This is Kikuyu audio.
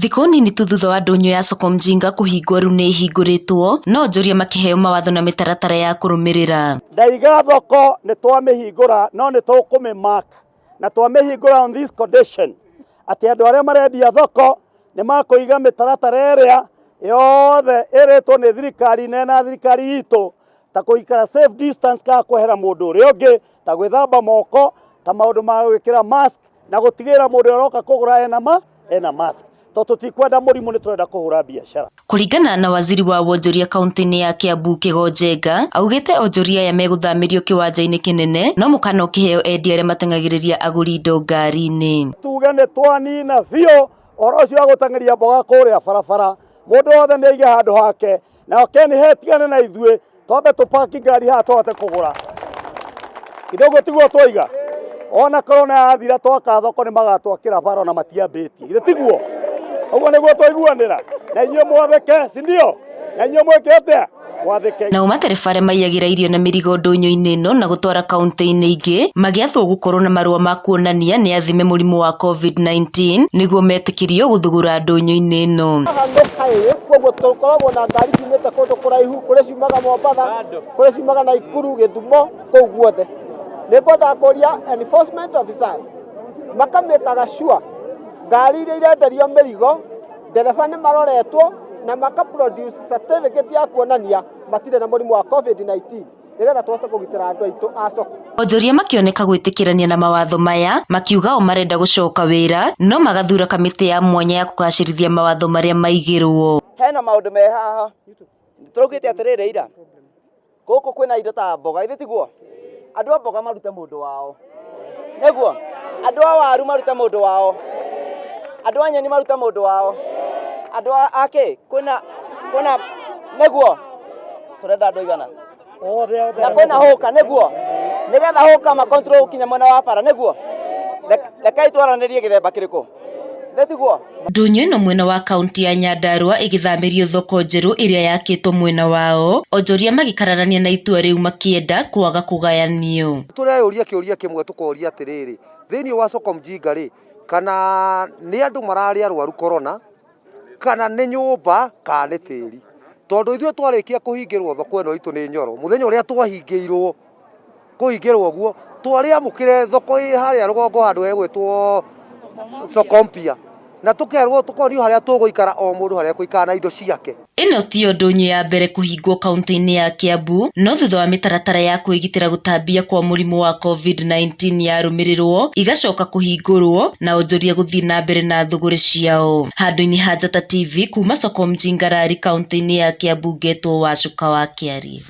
Thikũ nini tu thutha wa ndũnyũ ya Soko Mjinga kũhingwo rĩu nĩ ĩhingũrĩtwo, no onjoria makĩheo mawatho na mĩtaratara ya kũrũmĩrĩra. Ndaiga thoko nĩ twamĩhingũra no nĩ tũkũmĩ mark na twamĩhingũra on this condition atĩ andũ arĩa marendia thoko nĩ makũiga mĩtaratara ĩrĩa yothe ĩrĩtwo nĩ thirikari nene na thirikari itũ, ta kũikara safe distance kana kwehera mũndũ ũrĩa ũngĩ, ta gwĩthamba moko, ta maũndũ ma gwĩkĩra mask na gũtigĩrĩra mũndũ ũrĩa ũroka kũgũra ena mask, tondũ tũtikwenda mũrimũ, nĩ tũrenda kũhũra biacara. Kũringana na waziri wa wonjoria kaunti-inĩ ya Kiambu Kĩgo Njenga, augĩte onjoria aya megũthamĩrio kĩwanja-inĩ kĩnene, no mũkana ũkĩheo endia arĩa mateng'agĩrĩria agũri indo ngari-inĩ. Tuge nĩ twanina biũ ũhoro ũcio wa gũteng'eria mboga kũrĩa barabara. Mũndũ wothe nĩ aige handũ hake, nao Ken hetigane na ithuĩ twambe tũpaki ngari haha tũhote kũgũra indo. Ũguo tiguo twaiga? Ona korona yathira, twaka thoko nĩ magatwakĩra bara, ona matiambĩtie. Githĩ tiguo? Ũguo nĩguo twaiguanĩra na inyuĩ mwathĩke, si ndio? Na inyuĩ mwĩke atĩa? Mwathĩke. Nao matereba arĩa maiyagĩra irio na mĩrigo ndũnyũ-inĩ ĩno na gũtwara kaunti-inĩ ingĩ magĩathwo gũkorwo na marũa ma kuonania nĩ athime mũrimũ wa COVID-19 nĩguo metĩkĩrio gũthugura ndũnyũ-inĩ ĩno. Haha nĩ highway, koguo tũkoragwo na ngari ciumĩte kũndũ kũraihu, kũrĩ ciumaga Mombatha, kũrĩ ciumaga Naikuru, Gĩthumo, kũu guothe. Nĩ ngwendaga kũria enforcement officers makamĩkaga sure ngari iria irenderio mĩrigo, ndereba nĩ maroretwo na maka produce certificate ya kuonania matirĩ na mũrimũ wa COVID-19, nĩgetha tũhote kũgitĩra andũ aitũ a soko. Onjoria makĩoneka gwĩtĩkĩrania na mawatho maya, makiuga o marenda gũcoka wĩra no magathura kamĩtĩ ya mwanya ya kũgacĩrithia mawatho marĩa maigĩrwo. Hena maũndũ me haha tũraugĩte atĩrĩrĩ, ira gũkũ kwĩna indo ta mboga, ithe tiguo? Andũ a mboga marute mũndũ wao, nĩguo andũ a waru marute mũndũ wao, andũ a nyeni marute mũndũ wao, andũ a akĩ kwĩna nĩguo tũrenda andũ aigana othe othe na kwĩna hũka, nĩguo nĩgetha hũka ma control kinya mwena wa bara, nĩguo rekei twaranĩrie gĩthemba kĩrĩkũ, nĩ tiguo? Ndũnyũ ĩno mwena wa kaunti ya Nyandarua ĩgĩthamĩrio thoko njerũ ĩrĩa yakĩtwo mwena wao, onjoria magĩkararania na itua rĩu makĩenda kwaga kũgayanio. Tũreyũria kĩũria kĩmwe, tũkoria atĩrĩrĩ, thĩinĩ wa Soko Mjinga rĩ, kana nĩ andũ mararĩ arwaru corona, kana nĩ nyũmba, kana nĩ tĩri? Tondũ ithuĩ twarĩkia kũhingĩrwo thoko ĩno itũ nĩ Nyoro, mũthenya ũrĩa twahingĩirwo, kũhingĩrwo ũguo twarĩ amũkĩre thoko ĩ harĩa rũgongo handũ hegwĩtwo Soko Mpya, na tũkerwo, tũkonio harĩa tũgũikara, o mũndũ harĩa ekũikara na indo ciake. Ĩno tiyo ndũnyũ ya mbere kũhingwo kaunti-inĩ ya Kiambu, no thutha wa mĩtaratara ya kwĩgitĩra gũtambia kwa mũrimũ wa COVID-19 yarũmĩrĩrwo, igacoka kũhingũrwo na onjoria gũthiĩ na mbere na thũgũrĩ ciao. Handũ-inĩ ha Njata TV kuma Soko Mjinga Rari, kaunti-inĩ ya Kiambu, ngetwo Wacuka wa Kĩarie.